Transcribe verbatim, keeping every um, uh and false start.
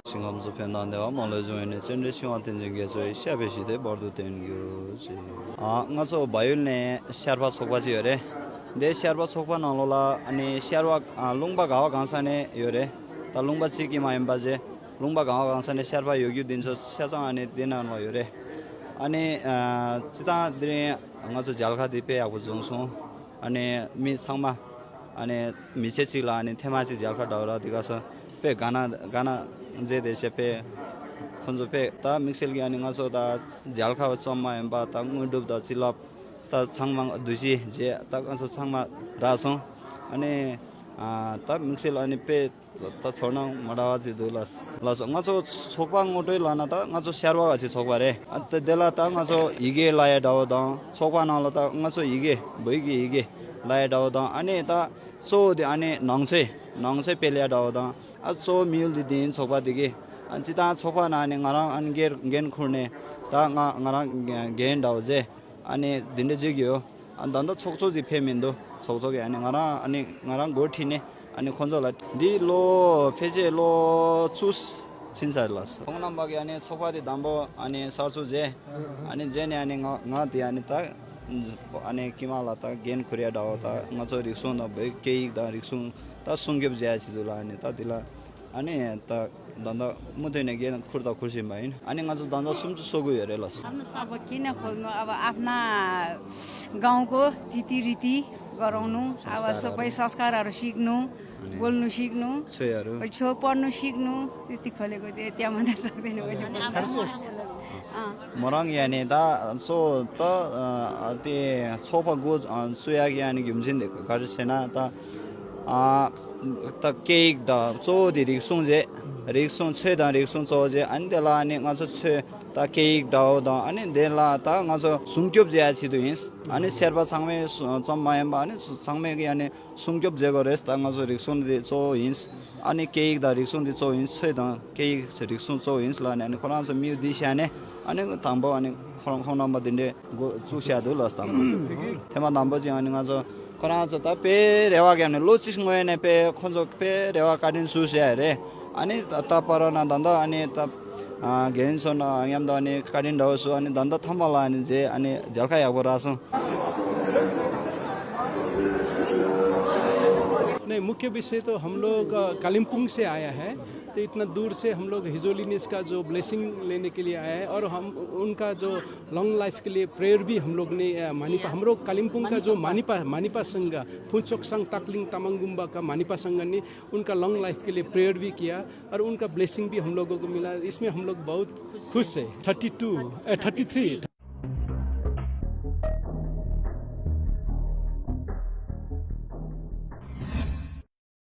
ཞིང་ཁམས་སུ་ཕན་དང་བདེ་བ་མ་ལུས་འབྱུང་བའི་གནས། བརྩོན་འགྲུས་ཆེ་བ་དེ་ཚོའི་དགེ་ཚོགས་ཡིན། བཤད་པའི་ཞི་བདེ་བར་དུ་བརྟན་གྱུར་ཅིག་ཨ་ང་ཚོ་བལ་ཡུལ་ནས་ཤར་པ་ཚོགས་པ་ཅིག་ཡོད་རེད། འདི་ཤར་པ་ཚོགས་པ་ནང་ལོགས་ལ་ཨ་ནི་ཤར་པ་ཨ་ལུང་པ་ག་བ་གང་ས་ནས་ཡོད་རེད། ད་ལུང་པ་གཅིག་གི་མ་ཡིན་པ་བྱས། ལུང་པ་གང་བ་གང་ས་ནས་ཤར་པ་ཡོད་རྒྱུ་འདི་ཚོ་ཆ་ཚང་ཨ་ནི་འདི་ནང་ལ་ཡོད་རེད། ཨ་ནི་ཨ་སྤྱིར་བཏང་འདི་རིང་ང་ཚོ་མཇལ་ཁ་འདི་དཔེ་ཡག་པོ་བྱུང་སོང་། ཨ་ནི་མི་ཚང་མ་ཨ་ནི་མི་ཚེ་གཅིག་ལ་ཨ་ནི་ཐེངས་མ་གཅིག་མཇལ་ཁ་འདྲ་བོ་ར་འདི་ག་ས་དཔེ་དགའ་ན་དགའ་ན་མཛད་དེ་བྱས་དཔེ་ཁོང་ཚོ་དཔེ་ད་དམིགས་བསལ་གྱི་ཨ་ནི་ང་ཚོ་ད་མཇལ་ཁ་བ་ཙམ་མ་ཡིན་པ་ད་དངོས་གྲུབ་དང་བྱིན་རླབས་ད་ཚང་མ་འདུ་ཤེས་བྱས་ད་ང་ཚོ་ཚང་མ་རག་སོང་། ཨ་ནི་ཨ་ད་དམིགས་བསལ་ཨ་ནི་དཔེ། ད་ཚོར་སྣང་མ་འདྲ་བ་ཅིག་འདུག་ལགས། ལགས་སོ། ང་ཚོ་ཚོགས་པ་ངོ་སྤྲོད་ལབ་ན་ད་ང་ཚོ་ཤར་པ་བ་ཅིག་ཚོགས་པ་རེད། ཨ་ད་དེ་ལ་ད་ང་ཚོ་ཡི་གེ་ལབ་ཡ་འདྲ་བོ་དང་ཚོགས་པ་ནང་ལ་ད་ང་ཚོ་ཡི་གེ་བོད་ཡིག་གི་ཡི་གེ་ལབ་ཡ་འདྲ་བོ་དང་ཨ་ནི་ད་གཙོ་བོ་དེ་ཨ་ནི་ནང་ཆོས་ནང་ཆོས་སྤེལ་ཡ་འདྲ་བོ་དང་ཨ་གཙོ་བོ་དམིགས་ཡུལ་དེ་དེ་ཡིན། ཚོགས་པ་དེ་གི་ཨ་སྤྱིར་བཏང་ཚོགས་པ་ནང་ནས་ང་རང་ཨ་ནི་འགན་འགན་འཁུར་ནས་ད་ང་ང་རང་འགན་འདྲ་བོ་བྱས། ཨ་ནི་འདི་འདྲ་བྱེད་ཀྱི་ཡོད། ཨ་ད་ལྟ་ཚོགས་གཙོ་དེ་ཕེབས་མི་འདུག་ཚོགས་གཙོ་གིས་ཨ་ནི་ང་རང་ཨ་ནི་ང་རང་འགོ་ཁྲིད་ནས་ཨ་ནི་ཁོང་ཚོ་ལ་འདི་ལོ་ཕལ་ཆེར་ལོ་བཅུ་ཕྱིན་ཚར་ལགས། ཁོང་རྣམ་པ་གིས་ཨ་ནི་ཚོགས་པ་དེ་དང་པོ་ཨ་ནི་གསར་འཛུགས་བྱས། ཨ་ནི་རྗེས་ནས་ཨ་ནི་ང་ང་དེ་ཨ་ནི་ད་ཨ་ནི་དཀྱིལ་མ་ལ་ད་འགན་འཁུར་ཡ་འདྲ་བོ་ད་ང་ཚོ་རིག་གཞུང་དང་བོད་སྐད་ཡིག་དང་རིག་གཞུང་ད་སྲུང་སྐྱོབ་བྱེད་ཡ་ཆེད་དུ་ལ་ཨ་ནི་ད་དེ་ལ་ཨ་ནི་ད། ད་ལྟ་མུ་མཐུད་ནས་འགན་འཁུར་དང་འཁུར་བཞིན་པ་ཡིན། ཨ་ནི་ང་ཚོ་ད་ལྟ་སུམ་ཅུ་སོ་དགུ་ཡོད་རེད་ལགས། हम लोग सब किने खोल्नु अब आफ्ना गाउँको रीति रीति गराउनु। अब सबै संस्कारहरू सिक्नु, बोल्नु सिक्नु, छोयो पढ्नु सिक्नु। त्यति खोलेको त्यहाँ मात्रै सक्दैन। मोरङ याने दा सो त अ, ते ཚོགས་པ་འགོ་བཙུགས་ཡག་གི་ཨ་ནི་རྒྱུ་མཚན་དེ་ག་རེ་ཟེར་ན་ད་ཨ། ད་སྐད་ཡིག་དང་གཙོ་བོ་དེ་རིག་གཞུང་རེད། རིག་གཞུང་ཆོས་དང་རིག་གཞུང་གཙོ་བོ་རེད། ཨ་ནི་དེ་ལ་ཨ་ནི་ང་ཚོ་ཆོས་ད་སྐད་ཡིག་འདྲ་བོ་དང་ཨ་ནི་དེ་ལ་ད་ང་ཚོ་སྲུང་སྐྱོབ་བྱེད་ཡ་ཆེད་དུ་ཡིན། ཨ་ནི་ཤར་པ་ཚང་མའི་ཙམ་མ་ཡིན་པ་ཨ་ནི་ཚང་མས་ཀྱི་ཨ་ནི་སྲུང་སྐྱོབ་བྱེད་དགོས་རེད། ད་ང་ཚོ་རིག་གཞུང་དེ་གཙོ་བོ་ཡིན། ཨ་ནི་སྐད་ཡིག་དང་རིག་གཞུང་དེ་གཙོ་བོ་ཡིན། ཆོས་དང་སྐད་ཡིག་རིག་གཞུང་གཙོ་བོ་ཡིན་ལབ་ནས་ཨ་ནི་ཁོ་རང་ཚོ་དམིགས་ཡུལ་འདི་བཞག་ནས་ཨ་ནི་དང་པོ་ཨ་ནི་ཁོ་རང་ཁོང་རྣམ་པ་འདི་འདྲའི་འགོ་བཙུགས་བཞག་འདུག་ལགས། དང་པོ་ཐེངས་མ་དང་པོ་ཅིག་ཨ་ནི་ང་ཚོ་ཁོ་རང་ཚོ་ད་དཔེ་རེ་བ་བརྒྱབ་ནས་ལོ་གཅིག་སྔོན་ནས་དཔེ་ཁོ་ཚོ་དཔེ་རེ་བ་བཀའ་དྲིན་ཞུ་བཞག་རེད། ཨ་ནི་ད་ད་བར་ན་ད་ལྟ་ཨ་ནི་ད་རྒན་ཚོ་ན་མཉམ་དུ་ཨ་ནི་བཀའ་དྲིན་འདྲ་བོ་ཞུ། ཨ་ནི་ད་ལྟ་ཐོག་མ་ལ་ཨ་ནི་མཇལ་ཨ་ནི་མཇལ་ཁ་ཡག་པོ་རག་སོང་། नहीं, मुख्य विषय तो हम लोग अ, कालिम्पोंग से आया है, तो इतना दूर से हम लोग हिजोलिनिस का जो ब्लेसिंग लेने के लिए आया है और हम उनका जो लॉन्ग लाइफ के लिए प्रेयर भी हम लोग ने अ, मानिपा, हम लोग कालिम्पोंग का जो मानिपा, मानिपा संघ, फुचोकसांग ताकलिंग तमांगुम्बा का मानिपा संघ ने उनका लॉन्ग लाइफ के लिए प्रेयर भी किया और उनका ब्लेसिंग भी हम लोगों को मिला। इसमें हम लोग बहुत खुश है। Thirty two, thirty three,